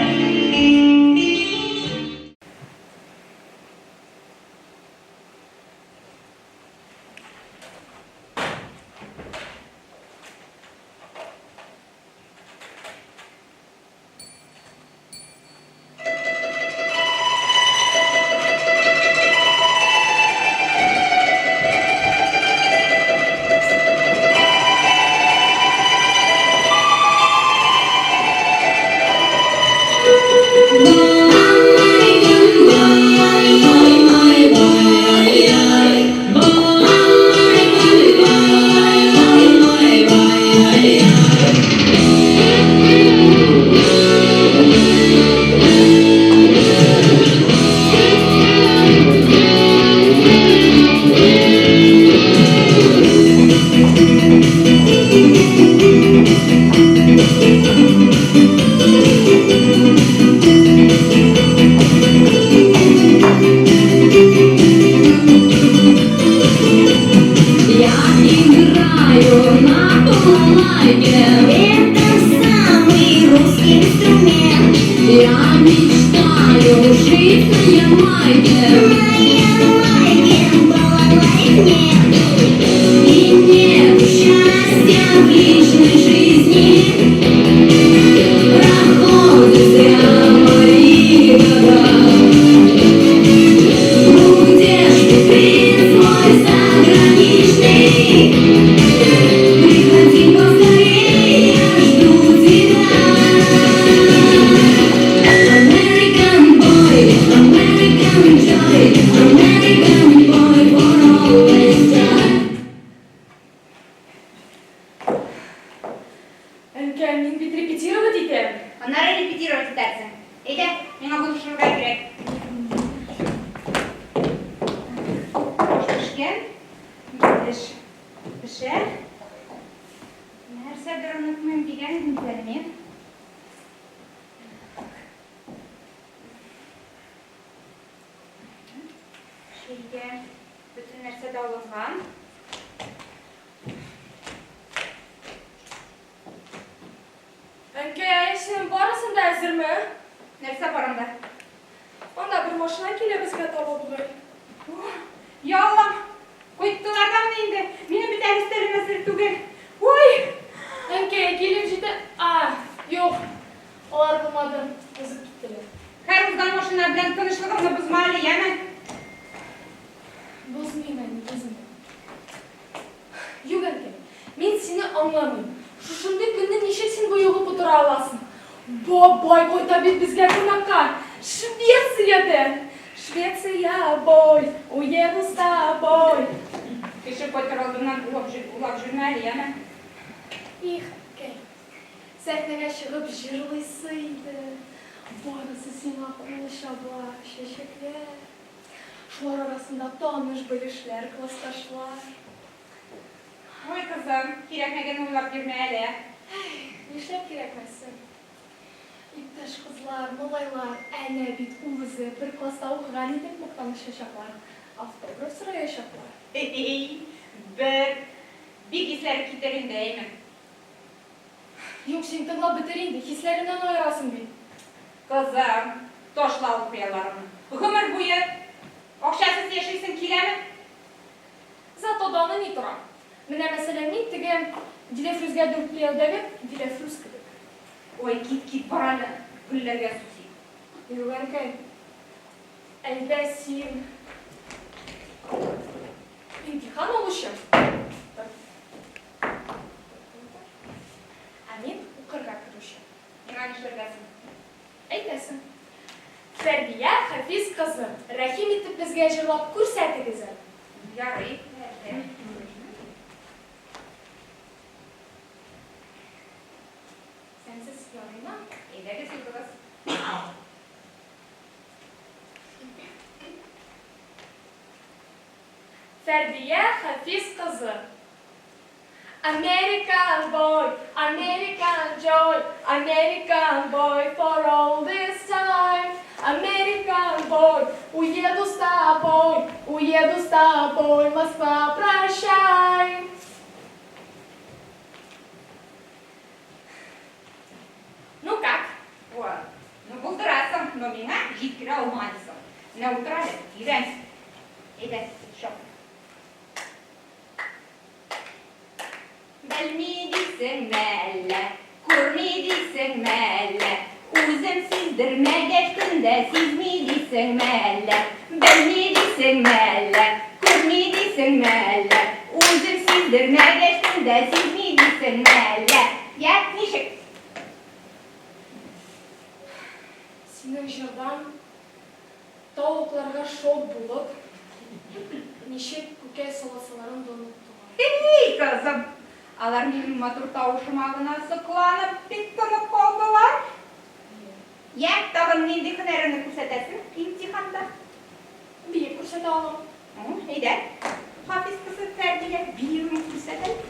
Я играю на балалайке. Это самый русский инструмент. Я мечтаю жить на Ямайке. На Ямайке балалайк нет. И нет счастья в личной жизни. Проходят зря мои года. Ну где ж ты, принц мой заграничный? җитешә. Нәрсәдер онытмыйм дигән идем бит әле мин. Чәйгә бөтен нәрсә дә алынган. Әнкәй, синең барысын да әзерме? Нәрсә бар анда? Анда бер машина килә безгә таба бугай. Я Аллам! Кайттылар дамыни инде? Минем бит әле өстәлем әзер түгел. Ой! Әнкәй, килеп җитә... А, юк, алар булмады, узып киттеләр. Һәр узган машина белән тынычлыгымны бозма әле, яме? Бозмыйм, әни, бозмыйм. Юк, әнкәй, мин сине аңламыйм. Шушындый көнне ничек син боегып утыра аласың? Бабай кайта бит безгә кунакка! Швециядән! Швеция бой, уеду с тобой! Кеше кайтыр алдыннан улап улап җөрмә әле, яме? Их, әнкәй, сәхнәгә чыгып җырлыйсы иде. Барысы сиңа кул чаба, чәчәкләр. Шулар арасында таныш-белешләр, классташлар. Ой, кызым, кирәкмәгәнне уйлап йөрмә әле. Әй, нишләп кирәкмәсен? Иптәш кызлар, малайлар, әнә бит ул үзе, бер класста укыган идек, мактанышачаклар, автограф сораячаклар. Һи-хи, бер бик исләре китер инде, әйме? Юк, син тыңлап бетер инде, хисләреңнән аерасың бит. Кызым, ташла ул хыялларыңны. Гомер буе акчасыз яшисең киләме? Зато даны ни тора. Менә, мәсәлән, мин теге Диләфрүзгә дүрткиялдәге Диләфрүз кебек. Ой, кит, кит, бар әле, гөлләргә су сип. Юк, әнкәй, әйдә син имтихан алучы. Тор. Ә мин укырга керүче. Миңа нишләргә соң? Әйтәсең. Фәрдия Хафиз кызы, рәхим итеп безгә җырлап күрсәтегез әле. Ярый, нәрсә? Сәнсез ярыймы? Әйдәгез, узыгыз. Фәрдия Хафиз кызы. American boy, American joy, American boy for all this time. American boy, уеду с тобой, уеду с тобой, Москва, прощай. Ну как? О, ну булдырасың, но миңа җиткерә алмадысың. Менә утыр әле, өйрән. Әйдә, чап. Белми дисеңме әллә, күрми дисеңме әллә, үзем сиздермәгәч көн дә сизми дисеңме әллә, белми дисеңме әллә, күрми дисеңме әллә, үзем сиздермәгәч көн дә сизми дисеңме әллә. Я, ничек? Синең җырдан Тавыкларга шок булып, ничек күкәй саласыларын да оныттылар. Эй, кызым, алар минем матур тавышыма гына сокланып бик тынып калдылар. Йә, тагын нинди һөнәреңне күрсәтәсең имтиханда? Биеп күрсәтә алам. Әйдә, Хафиз кызы Фәрдия, биюен күрсәт әле.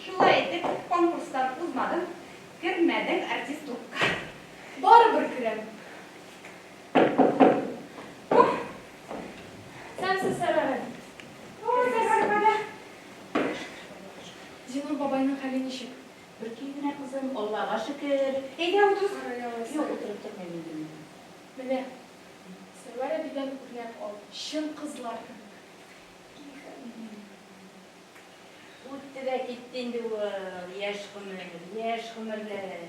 Шулай итеп, конкурстан узмадың, кермәдең артистлыкка. Барыбер керәм. Ух! Сәмсез Сәрвәр әби. О, Сәрвәр апа да. Зиннур бабайның хәле ничек? Бер көй генә, кызым, Аллага шөкер. Әйдә, утыр. Юк, утырып тормыйм инде мин. Менә, Сәрвәр әбидән үрнәк ал, чын кызлар кебек. Их, әнием. Үтте дә китте инде ул яшь гомер, яшь гомерләр.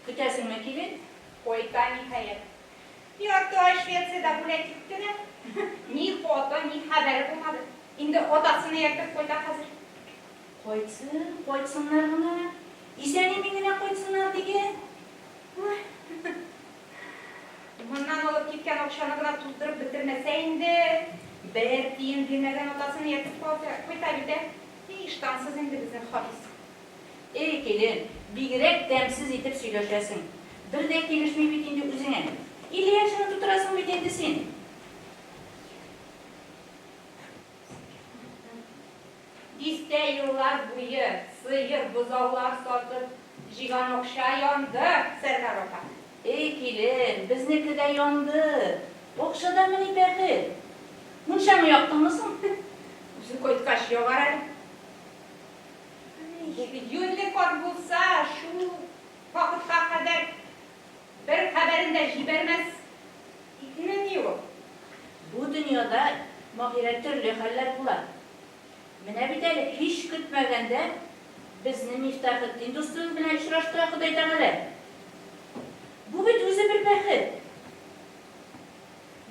Көтәсеңме, килен? Кайта, ниһаять. Ярты ай Швециядә гулять итте дә, ни хаты, ни хәбәре булмады. Инде атасын ияртеп кайта хәзер. Кайтсын, кайтсыннар гына. Исән-имин генә кайтсыннар диген. Ой. Моннан алып киткән акчаны гына туздырып бетермәсә инде. Бер тиен бирмәгән атасын ияртеп кайта бит, ә. И ыштансыз инде безнең Хафиз. Эй, килен, бигрәк тәмсез итеп сөйләшәсең. Бер дә килешми бит инде үзеңә. 50 яшеңне тутырасың бит инде син. Дистә еллар буе сыер, бозаулар сатып җыйган акча янды, Сәрвәр апа. Эй, килен, безнеке дә янды. Акчадамыни бәхет? Мунчаңы яктыңмы соң? Үзе кайткач ягар әле. Юньле карт булса, шул вакытка кадәр бер хәбәрен дә җибәрмәс идемени ул? Бу дөньяда, Маһирә, төрле хәлләр була. Менә бит әле һич көтмәгәндә безне Мифтахетдин дустыбыз белән очраштыра Ходай Тәгалә. Бу бит үзе бер бәхет.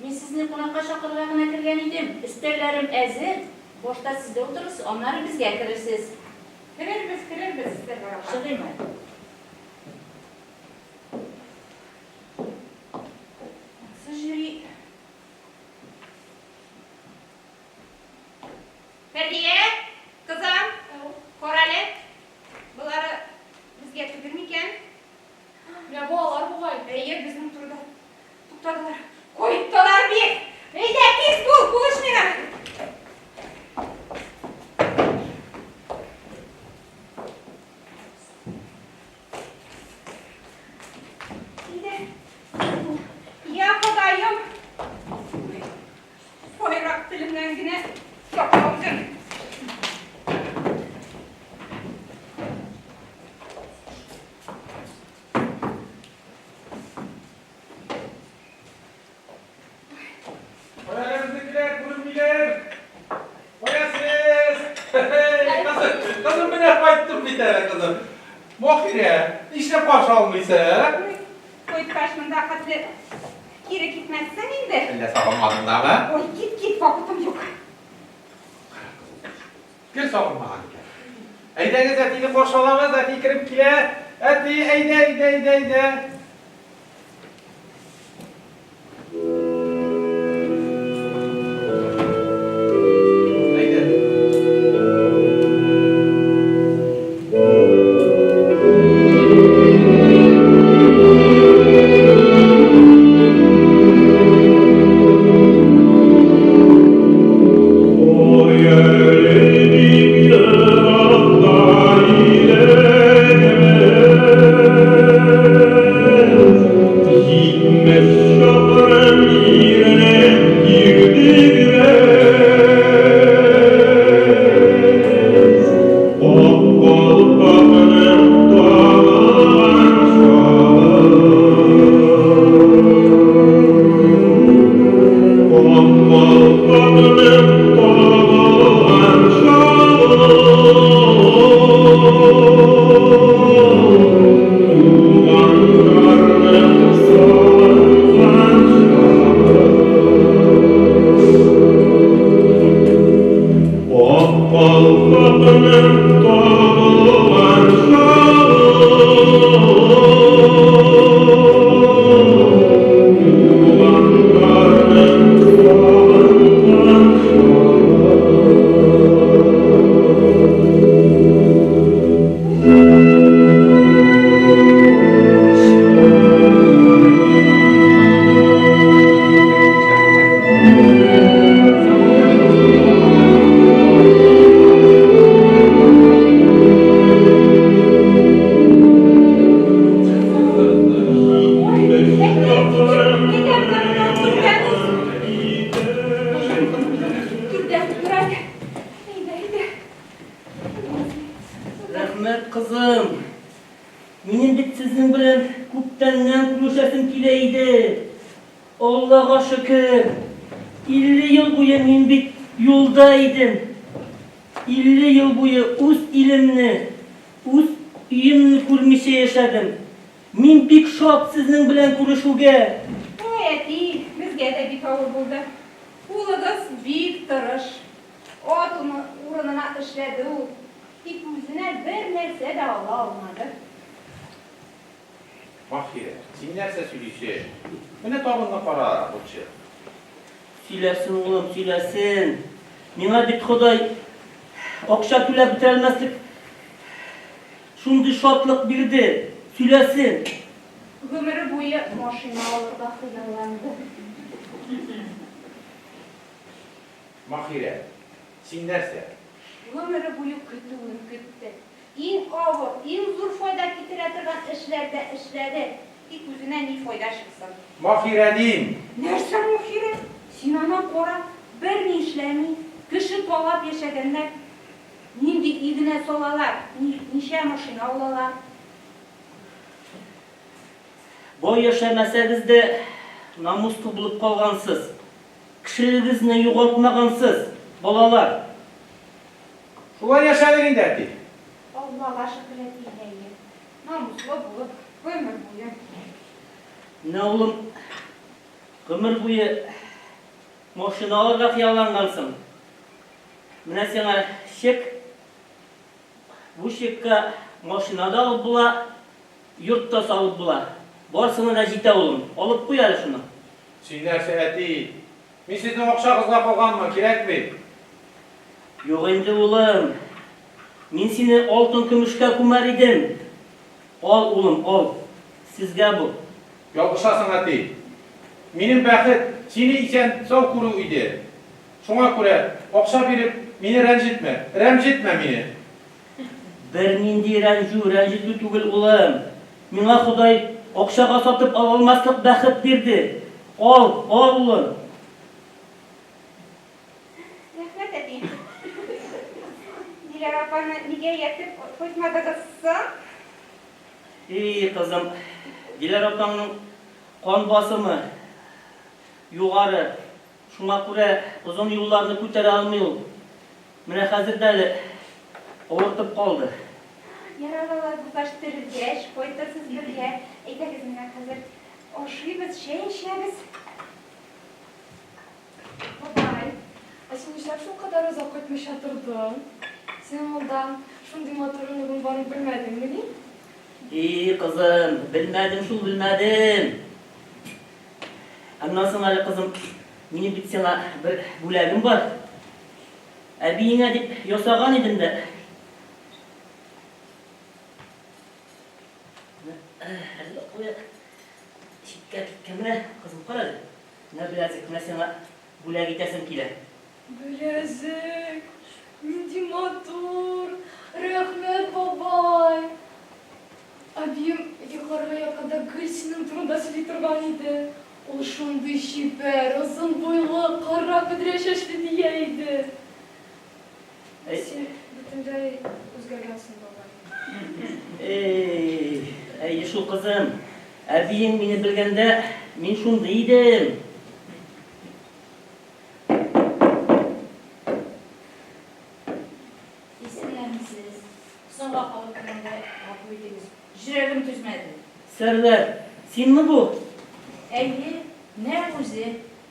Мин сезне кунакка чакырырга гына кергән идем. Өстәлләрем әзер. Башта сездә утырырсыз, аннары безгә керерсез. Керербез, керербез, Сәрвәр апа. Чыгыйм әле. Ансыз йөри. Фәрдия, кызым, карале, болары безгә түгел микән? Менә бу алар бугай. Әйе, безнең турыда туктадылар. Кайттылар бит! Әйдә, тиз бул, булыш миңа! Әйдә, тиз бул. Я Ходаем! Байрак телемнән генә сакла үзең. Кая безнекеләр, күренмиләр? Кая сез? Кызым, кызым, менә кайттым бит әле, кызым. Мохирә, нишләп каршы алмыйсың? Кайткач монда хәтле кире китмәссең инде. Әллә сагынмадың дамы? Ой, кит, кит, вакытым юк. Гел сагынмаган икән. Әйдәгез, әтине каршы алабыз, әти кереп килә. Әти, әйдә, әйдә, әйдә, әйдә. Әйдә. Рәхмәт, кызым. Минем бит сезнең белән күптәннән күрешәсем килә иде. Аллага шөкер, 50 ел буе мин бит юлда идем. 50 ел буе үз илемне, үз өемне күрмичә яшәдем. Мин бик шат сезнең белән күрешүгә. Ой, әти, безгә дә бик авыр булды. Улыгыз бик тырыш. Ат урынына эшләде ул. Тик үзенә бер нәрсә дә ала алмады. Маһирә, син нәрсә сөйлисең? Менә табынны кара, лучше. Сөйләсен, улым, сөйләсен. Миңа бит Ходай акча түләп бетерәлмәслек шундый шатлык бирде. Сөйләсен. Гомере буе машина алырга хыялланды. Маһирә, син нәрсә? Гомере буе көтүен көтте. Иң авыр, иң зур файда китерә торган эшләрдә эшләде. Тик үзенә ни файда чыксын? Маһирә дим! Нәрсә Маһирә? Син ана кара, берни эшләми, кеше талап яшәгәннәр. Нинди өй генә салалар, ничә машина алалар. Бай яшәмәсәгез дә, намуслы булып калгансыз. Кешелегегезне югалтмагансыз, балалар. Шулай яшәдек инде, әти. Аллага шөкер, әти, әйе. Намуслы булып, гомер буе. Менә, улым, гомер буе машина алырга хыяллангансың. Менә сиңа чек. Бу чекка машина да алып була, йорт та салып була. Барысына да җитә, улым. Алып куй әле шуны. Син нәрсә, әти? Мин сезнең акчагызга калганмын, кирәкми. Юк инде, улым. Мин сине алтын-көмешкә күмәр идем. Ал, улым, ал. Сезгә бу. Ялгышасың, әти. Минем бәхет, сине исән-сау күрү иде. Шуңа күрә, акча биреп, мине рәнҗетмә, рәмҗетмә мине. Бернинди рәнҗү, рәнҗетү түгел, улым. Миңа Ходай акчага сатып ала алмаслык бәхет бирде. Ал, ал, улым. Рәхмәт, әти. Диләрә апаны нигә ияртеп кайтмадыгыз соң? И, кызым, Диләрә апаңның кан басымы югары. Шуңа күрә озын юлларны күтәрә алмый ул. Менә хәзер дә әле авыртып калды. Ярар алай булгач, терелгәч, кайтырсыз бергә. Әйдәгез менә хәзер ашыйбыз, чәй эчәбез. Бабай, ә син нишләп шулкадәр озак кайтмыйча тордың? Синең алда шундый матур оныгың барын белмәдеңмени? И, кызым, белмәдем шул, белмәдем. Аннан соң әле, кызым, минем бит сиңа бер бүләгем бар. Әбиеңә дип ясаган идем дә. Әллә кая читкә киткән. Менә, кызым, кара әле. Менә беләзек, менә сиңа бүләк итәсем килә. Беләзек! Нинди матур! Рәхмәт, бабай! Әбием йокларга ятканда гел синең турында сөйли торган иде. Ул шундый чибәр, озын буйлы, кара бөдрә чәчле дия иде. Син бөтенләй үзгәргәнсең, бабай. Эй, әйе шул, кызым. Әбиең мине белгәндә, мин шундый идем. Исәнмесез. Соңга калып кергәнгә гафу итегез. Йөрәгем түзмәде. Сәрвәр, синме бу? Әйе, нәкъ үзе,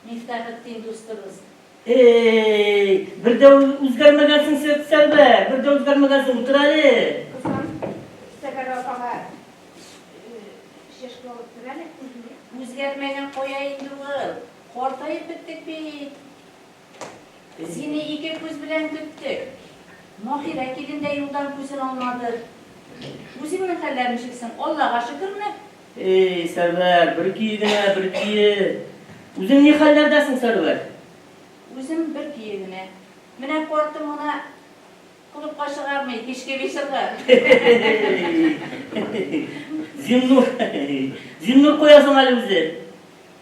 Мифтахетдин дустыбыз. Эй, бер дә үзгәрмәгәнсең, Сәрвәр, бер дә үзгәрмәгәнсең, утыр әле. Кызым, Сәрвәр апага чәшке алып кер әле. Үзгәрмәгән кая инде ул? Картаеп беттек бит. Сине ике күз белән көттек. Маһирә килен дә юлдан күзен алмады. Үзеңнең хәлләр ничек соң, Аллага шөкерме? Эй, Сәрвәр, бер көе генә, бер көе. Үзең ни хәлләрдәсең, Сәрвәр? Үзем бер көе генә. Менә картым гына клубка чыгармый, кичке вечерга. Зиннур, Зиннур кая соң әле үзе?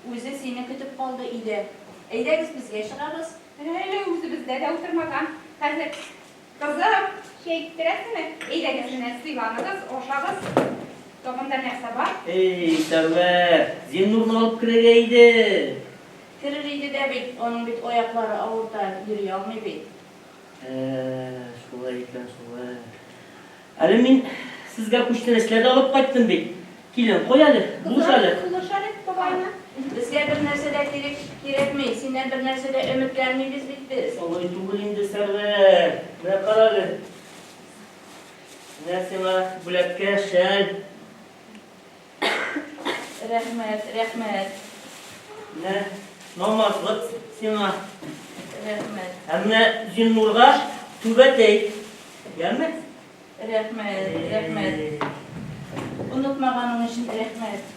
Үзе сине көтеп калды өйдә. Әйдәгез, безгә чыгабыз. Әле үзебездә дә утырмаган. Хәзер. Кызым, чәй китерәсеңме? Әйдәгез менә, сыйланыгыз, ашагыз. Тагын да нәрсә бар? Эй, Сәрвәр, Зиннурны алып керергә иде. Керер иде дә бит, аның бит аяклары авырта, йөри алмый бит. Ә, шулай икән, шулай. Әле мин сезгә күчтәнәчләр дә алып кайттым бит. Килен, кой әле, булыш әле. Кызым, булыш әле бабайны. Безгә бернәрсә дә кирәк, кирәкми, синнән бернәрсә дә өметләнмибез бит без. Алай түгел инде, Сәрвәр. Менә кара әле. Менә сиңа бүләккә шәл. Рәхмәт, рәхмәт. Менә намазлык сиңа. Рәхмәт. Ә менә Зиннурга түбәтәй. Яме? Рәхмәт, рәхмәт. Онытмаганың өчен рәхмәт.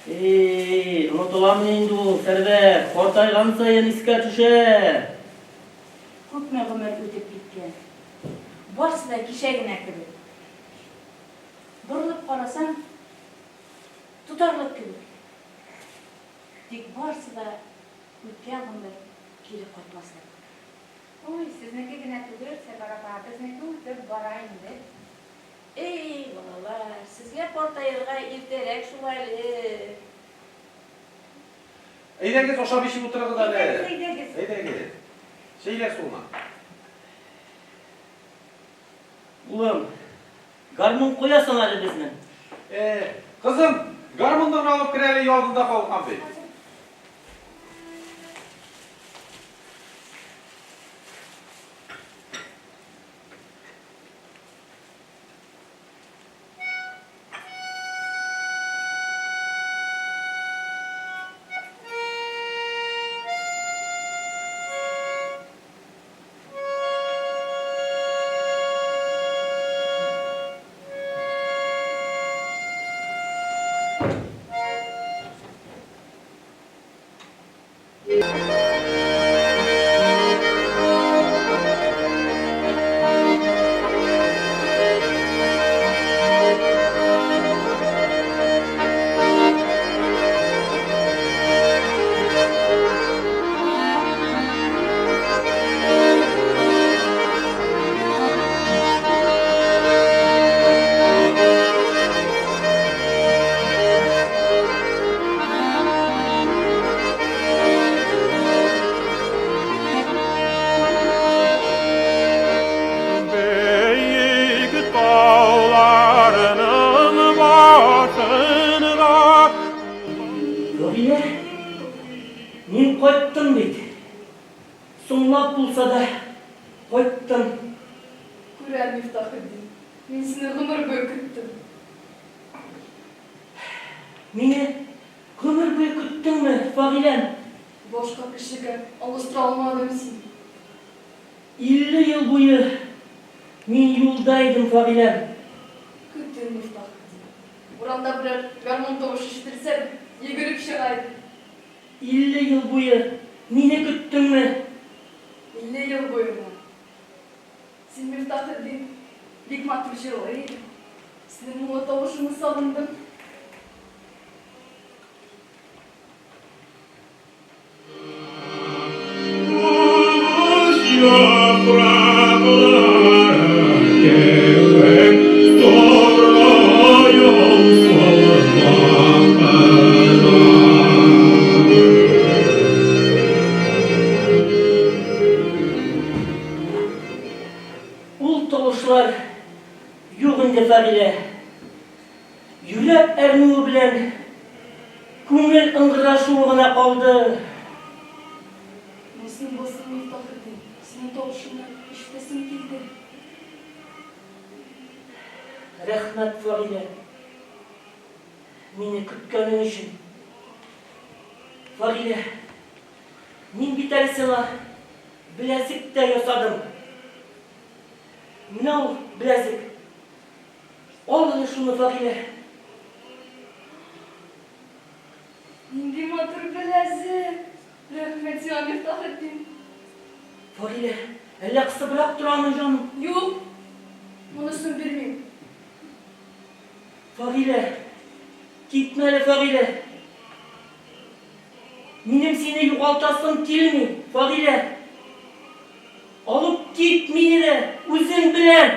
Эй, онытыламыни инде ул, Сәрвәр, картайган саен искә төшә. Күпме гомер үтеп киткән. Барсы да кичә генә кебек. Борылып карасаң, тотарлык кебек. Тик барсы да үткән гомер кире кайтмаслык. Ой, сезнеке генә түгел, Сәрвәр апа, безнеке үтеп бара инде. Эй, балалар, сезгә картаерга иртәрәк шул әле. Әйдәгез, ашап-эчеп утырыгыз әле. Әйдәгез, әйдәгез. Әйдәгез. Чәйләр суына. Улым, гармун куясың әле безнең. Э, кызым, гармуныңны алып кер әле, өйалдында калган бит. Бөек тауларның башында Равилә, мин кайттым бит. Соңлап булса да, кайттым. Күрәм, Мифтахетдин, мин сине гомер буе көттем. Мине гомер буе көттеңме, Фагыйләм? Башка кешегә алыштыра алмадым сине. 50 ел буе мин юлда идем, Фагыйләм. Көттем, Мифтахетдин. Урамда берәр гармун тавышы ишетелсә дә, йөгереп чыга идем. 50 ел буе мине көттеңме? 50 ел буемы? Син, Мифтахетдин, бик матур җырлый идең. Синең моңлы тавышыңны сагындым. Яфраклары кебек саргая Ул тавышлар юк инде, Фагыйлә. Йөрәк әрнүе белән күңел ыңгырашуы гына калды. Нәрсәң булсын, Мифтахетдин, синең тавышыңны ишетәсем килде. Рәхмәт, Фагыйлә, мине көткәнең өчен. Фагыйлә, мин бит әле сиңа беләзек тә ясадым. Менә ул беләзек. Ал әле шуны, Фагыйлә. Нинди матур беләзек! Рәхмәт сиңа, Мифтахетдин. Фагыйлә, әллә кысыбрак торамы, җаным? Юк, монысын бирмим. Фагыйлә, китмә әле, Фагыйлә. Минем сине югалтасым килми, Фагыйлә. Алып. Кит мине дә үзең белән!